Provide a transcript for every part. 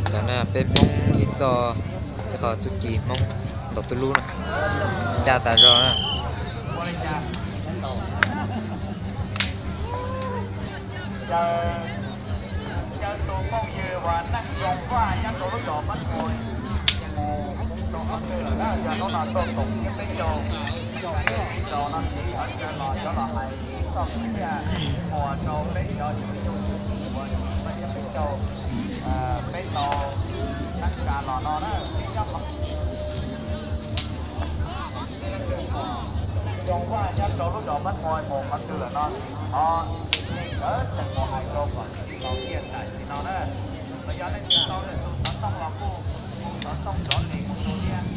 Ntawm no peb Hmoob ib txoj, ib qho txuj ci Hmoob ntaus tuj lub na, ncaj tas zog na.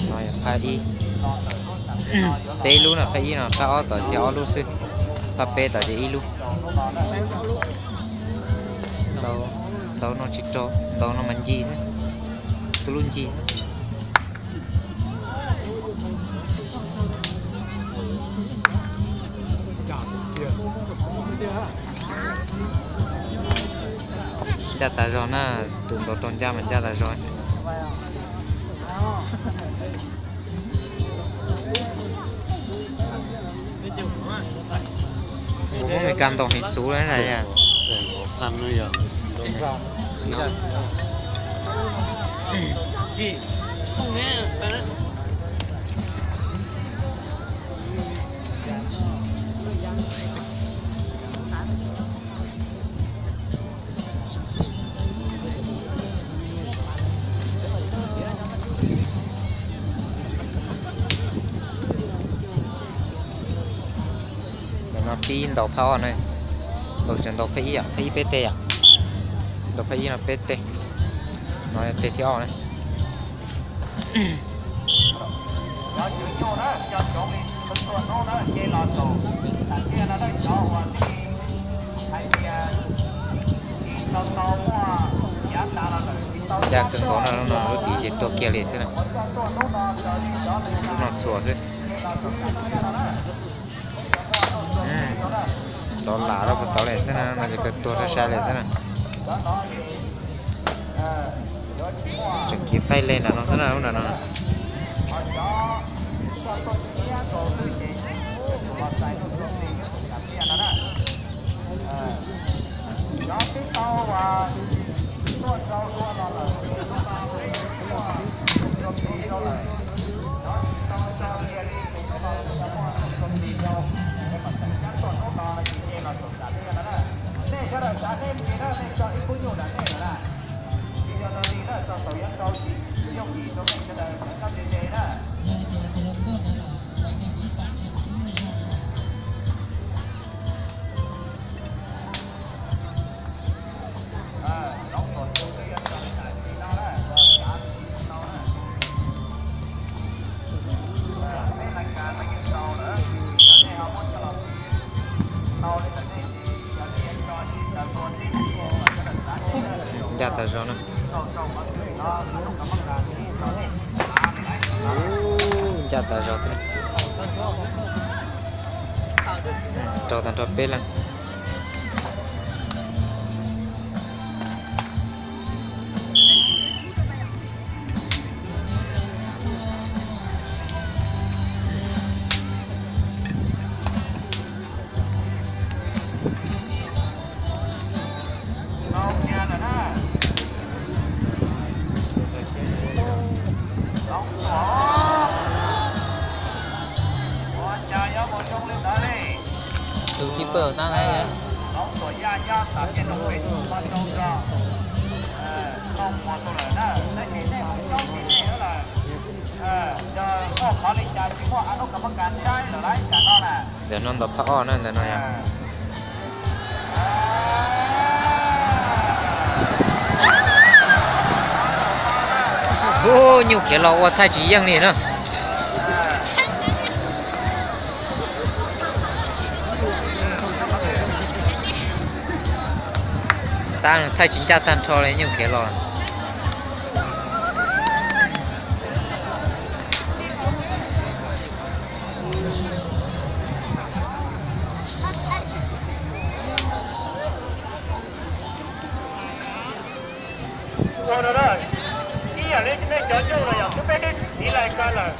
No yog phab ib, peb lub no, phab ib no, phab ob tom ces ob lub xwb, phab peb tom ces ib lub. Ntaus no tsis rau, ntaus no mas ncig xwb, tuj lub ncig. Ncaj tas zog na, tus ntaus rau ncaj mas ncaj tas zog. Ua Hmoob Mes Kas ntaus heev xwb na yom. Ntawm no pib ntaus phab ob na. Tseem ntaus phab ib yom, phab ib peb teg yom. Ntaus phab ib no peb teg, no yog teg thib ob na. Ncaj kawg nkaus no, lub no lub tid ces tuag kiag li xwb na. Lub no txhuam xwb. Rov lam rau puag tod li xwb na, no ces kawg tuag sai sai li xwb na. Tseem kiv qaij le nram no xwb na, lub nram no. Ncaj tas zog na. Ncaj tas zog thiab. Rau tag nrho peb leeg. Tus keeper tab na. Ntawm no ntaus phab ob na, ntawm no yog. Ub, nyuj khiav los ua thaij tsis yeej li na. Xav thaij tsis ncaj tag nrho li, nyuj khiav los. Ua no na, ib yam li nej cov nyuj los yog twb peb twb tiv lais kas lawm,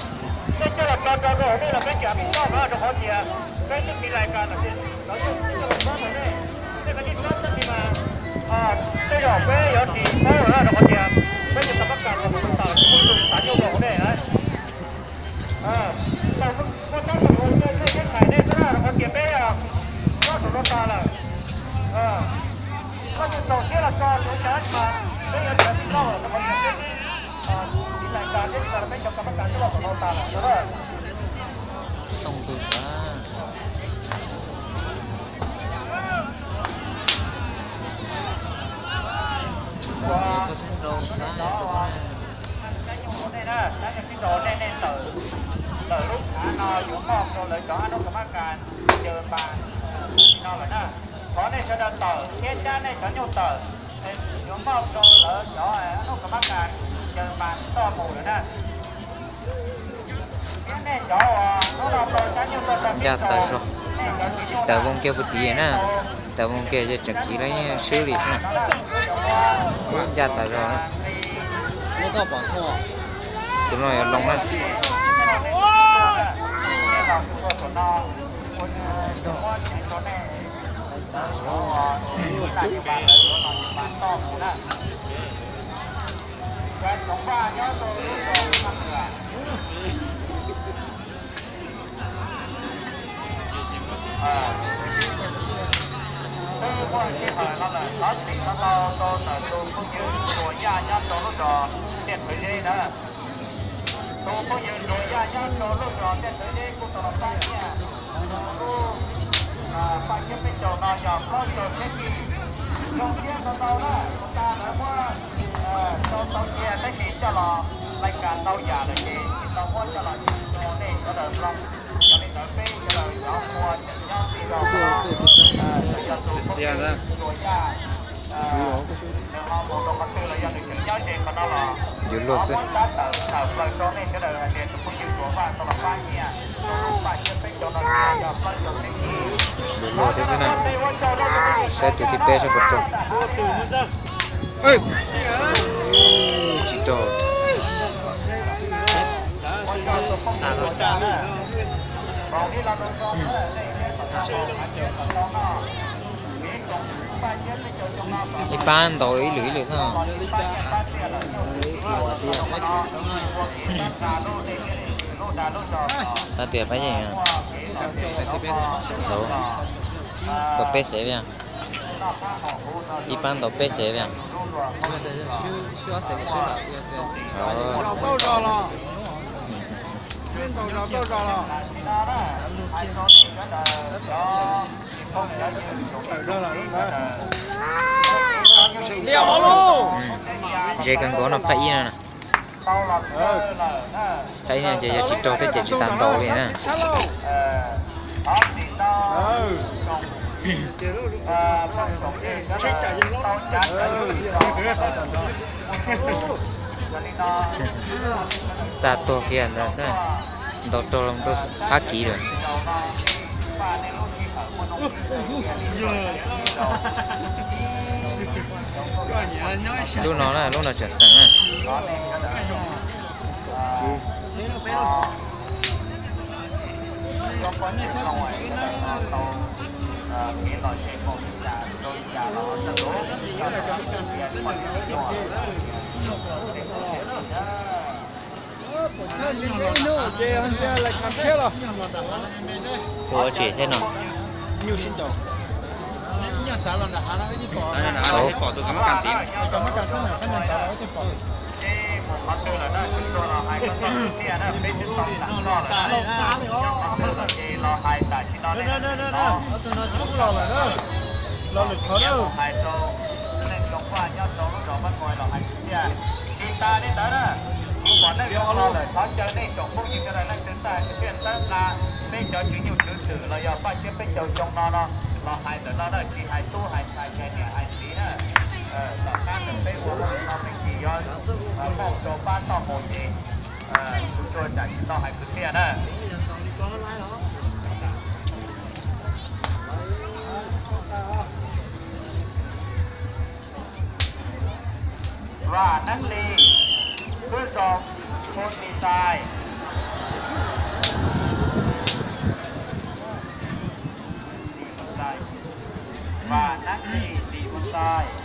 nej coj los tso rau hauv nej los peb tseem tiv toj no rau qhov tias peb twb tiv lais kas lawm, cov nyuj twb coj los txob rau nej, nej kav tsij txob tag kis mas tej zaum peb yuav tsis paub lawm na, rau qhov tias peb cov kas mab kas los mus tawm tus xav nyuj rau hauv nej na. Tau muaj tsob tus ua nej thiab hais nej xwb na, rau qhov tias peb tsob tus no tas lawm. Koj twb txaus siab los tso, yuav cas mas peb yuav tsis tau loj lawm, rau qhov tias peb tiv lais kas thiab tsis tas peb cov kas mab kas twb los kom tau tas lawm no na. Ua, nej na, nej nej tawm, tawm lub tshav no yuav moj rau lawv cov ab nub kas mab kas ncaws npas no lawm na. Thov nej sawv daws tawm thiab cab nej cov nyuj tawm, yuav moj rau lawv cov ab nub kas mab kas ncaws npas toj mus lawm na. Ncaj tas zog. Tawm voo kiag puag tim na, tawm voo kiag ces tseem kiv lawv swb li xwb na. Ncaj tas zog na. Tus no yuav loo na. Twb muaj sij hawm no lawm, thov txim no tau rau ntawm tus phooj ywg Ntuas Yaj nyob rau lub zos Tiaj Thawv Zeb na. Tus phooj ywg Ntuas Yaj nyob rau lub zos Tiaj Thawv Zeb kuj tau los pab nyiaj, pab thiab peb caug no yog plaub caug txhiab kis. Zoo siab ntau ntau na, tus tas lawv muab tau tau cia tab sis coj los lais kas ntau yam lawm ces tsis tau muab coj los rau nej sawv daws mloog. Yog li ntawd peb sawv daws cov ua tseem nyob tij zog no, txawm yog tus phooj ywg Ntuas Yaj nws ho mus rau qhov twg los yog nws tseem nyob ze qhov no los yuav luag xwb. Muab tab tawm tawm plaws rau nej sawv daws hais tias tus phooj ywg Ntuas Vaj tau los pab nyiaj, pab thiab peb caug no yog plaub caug txhiab kis. Yuav luag thiab xwb na. Saib tus thib peb saib puas raug. Tsis raug. Ib pab ntaus ib lwm ib lwm xwb. Hais tias pab yeej ntaus peb xev li. Ib pab ntaus peb xev li. Ze kawg nkaus no phab ib no. Phab ib no ces yog tsis raug thiab ces tsis tas ntaus li na. Xa tuag kiag ntawd xwb, ntaus raug los rau phab kis lawm. Lub no na, lub no tseem xeem na. Ua tsis thiab no. Los hais tam sim no ne, los lwm qhov na. Tsis tas li ntawd na, kuv pom nej zoo los lawm, thov caw nej tsoom phooj ywg sawv daws leej twg txawj hais kwv txhiaj txawb nqa peb cov tswv nyuj tswv twm los yog paj tsiab peb caug xyoo no no, los hais ntawm no na, tsis hais tub hais ntxhais, hais niam hais txiv na. Tom qab ntawm peb ua hauj lwm no me ntsis yuav pauj rau pab toj mus ces kuv tsuas tam sim no hais kwv txhiaj na. Vam Neeb Lis, Hwj Zoo, Phoo Lis Xais. Vam Neeb Lis, Lis Phoo Xais.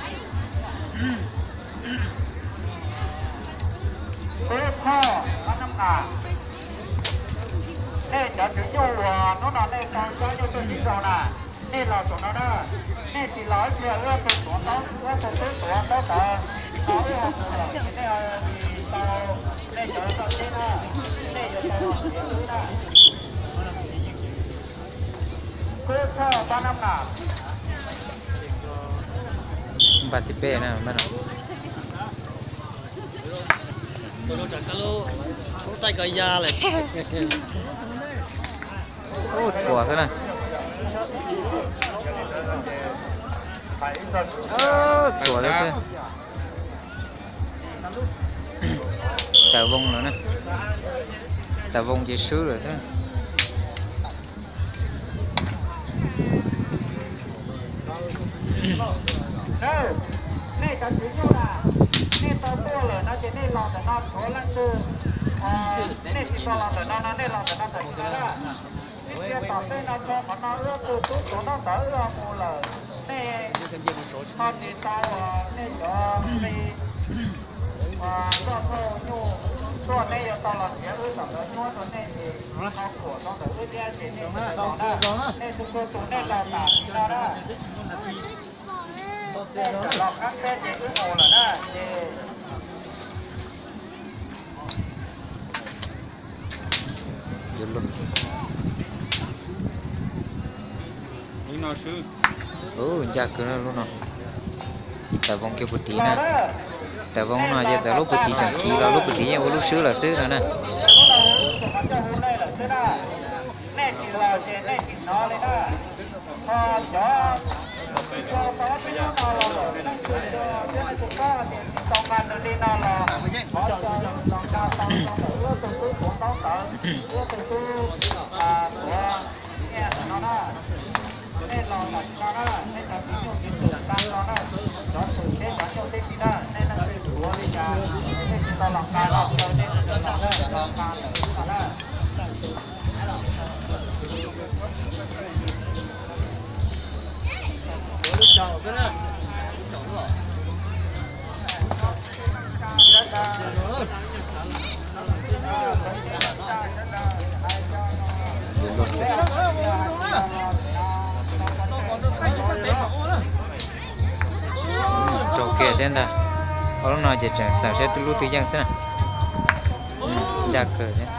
Tub Thoj, Pab Nab Nam. Nej cov tswv nyuj uas hnub no nej tau cov nyuj tuaj tsis tau na, nej los saum no na. Nej tsis los ib pliag wb tus tuav ntaub, wb tus tub tuav ntaub ntawd no wb ho mus lawm ces nej tsis tau, nej cov toj teb na, nej yuav tau los tiav wb na. Tub Thoj, Pab Nab Nam. Npaj tib peb na. Ua zoo tsam koj lub koob taij ko ya lawm. Ub, txhuam xwb na. Txhuam xwb. Tawm voo lawm na. Tawm voo ces swb lawm xwb. Nej cov tswv nyuj na, nej tau tuaj lawm no ces nej los ntawm no tshuav leej twg, nej tsis tau los ntawm no no nej los ntawm no ntawm no na. Ib pliag tom tej no tso qhov no wb tus tub tuav ntaub ntawd wb ho mus lawm, nej ho tsis tau, nej cov tuaj thauj nyuj tuaj nej yuav tau los tiav wb tom ntawd nyuab rau nej ces ho khuam rau ntawm wb thiab ces nej tsis tau los na. Nej tus tub tuav nej los tam sim no na. Los qab peb ces wb mus lawm na ces. Ncaj kawg lub no. Tawm voo kiag puag tid na. Tawm voo no ces txawm lub puag tid tseem kiv los lub puag tid yeej ua lub swb lawm xwb no na. Raug kiag thiab ntag. Ob lub no ces tseem xeem saib lub twg yeej xwb na. Ncaj kawg thiab.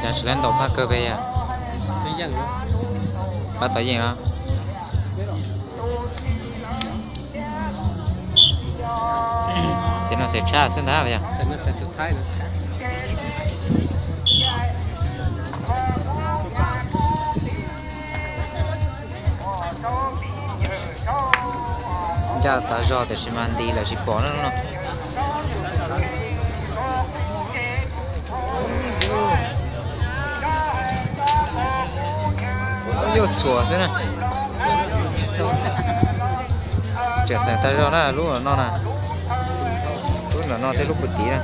Cas tsis lab ntaus phaj kawg peb yom? Pab tov yeej los. Xiv no xav tshaj xwb ntag yog. Ncaj tas zog tiam sis mas nti lawm tsis pom na lub no. Yuav txhuam xwb na. Tseem xeem tas zog na lub no na. Lub no no thiab lub puag tid na.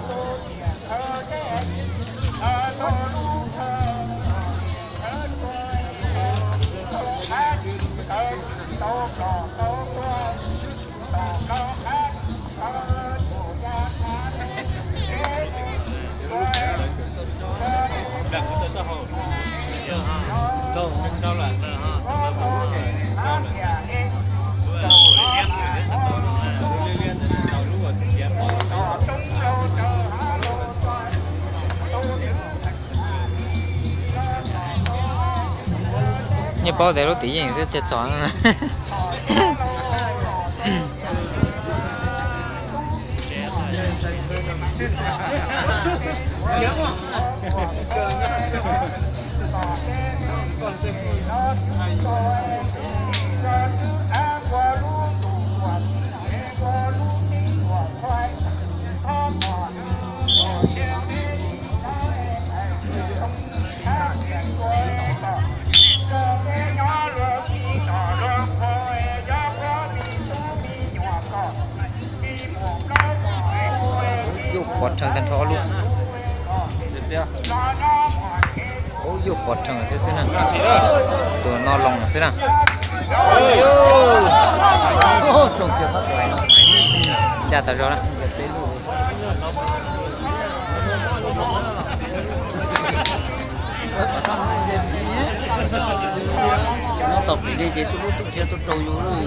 Yeej paub tias lub tim yeej xwb thiaj txog. Yuj pov rhees tag nrho ob lub. Ub, yuj pov rhees thiab xwb na. Tus no los xwb na. Ncaj tas zog na. Nyob tau fim li ces tuaj lub tuaj kiag tuaj raug yus lawm.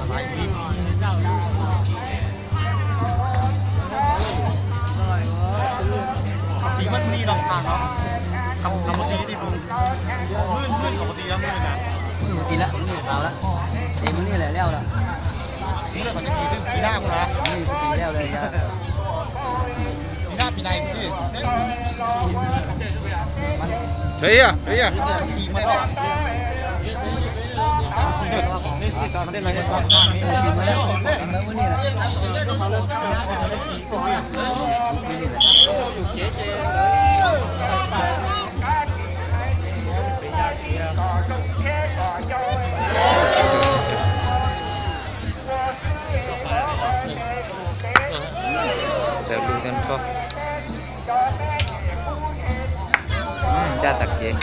Mus tim lawm, mus tim lawm, mus tim lawm. Txawm lus tag nrho. Ncaj tag kev.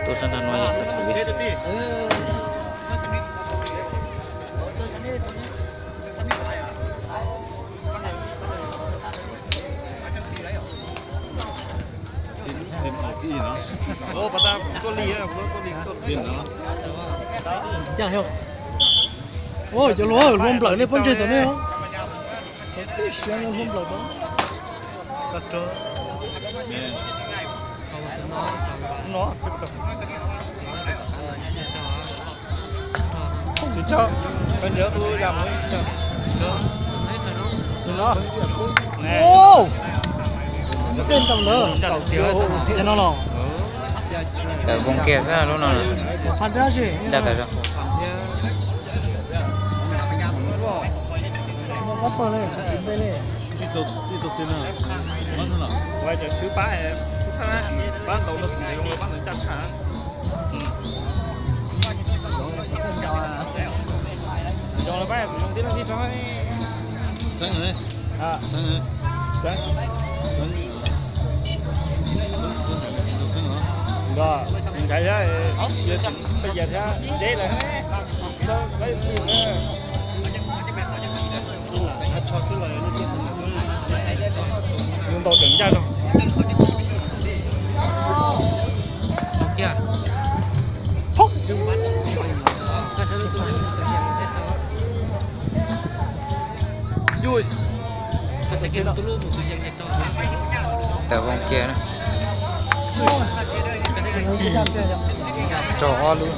Tuaj sab nrag no yog sab kuv. Ncaj, cov hluas hluas nplawm nej pob ntseg tom nej. Tib siab hluas nplawm tom. Tsis tso, koj ntiav kuv yam mus tsis tso. Tus no. Tej ntawm ntawd. Cov no los. Tawm voos kiag xwb lub no. Ncaj tawm zog. Ua cov swb pab, pab ntaus no tsis zoo, pab ntawd ncaj tshaj. Tsis zoo los pab tsis zoo tib leeg tib tso. Ntsaiv thiab, peb yas thiab ntse lawm. Yus ntaus tseem ncaj zog. Tawm voos kiag na. Raug ob lub.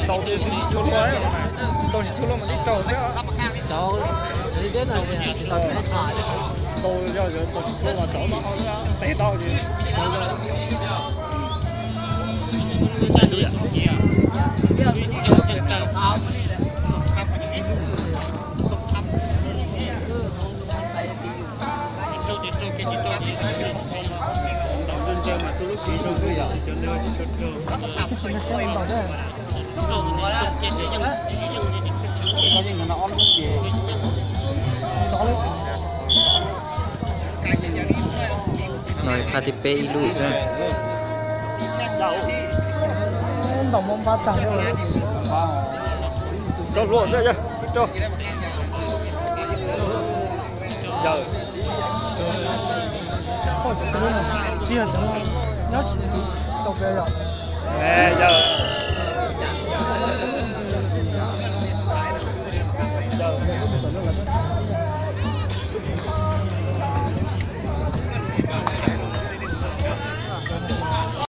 Tau tsis tshua luaj, tau tsis tshua luaj mas tib raug xwb. Tau yog tau tsis tshua luaj mas rov teb tau ces. Twb tsis nrog siab ntaus thiab. No phab thib peb ib lub xwb. Ntaus mob npab tag. Rau hluas xwb, rau. Poj cov tub no tsiag cov no nyob tsis, tsis tau pes yom.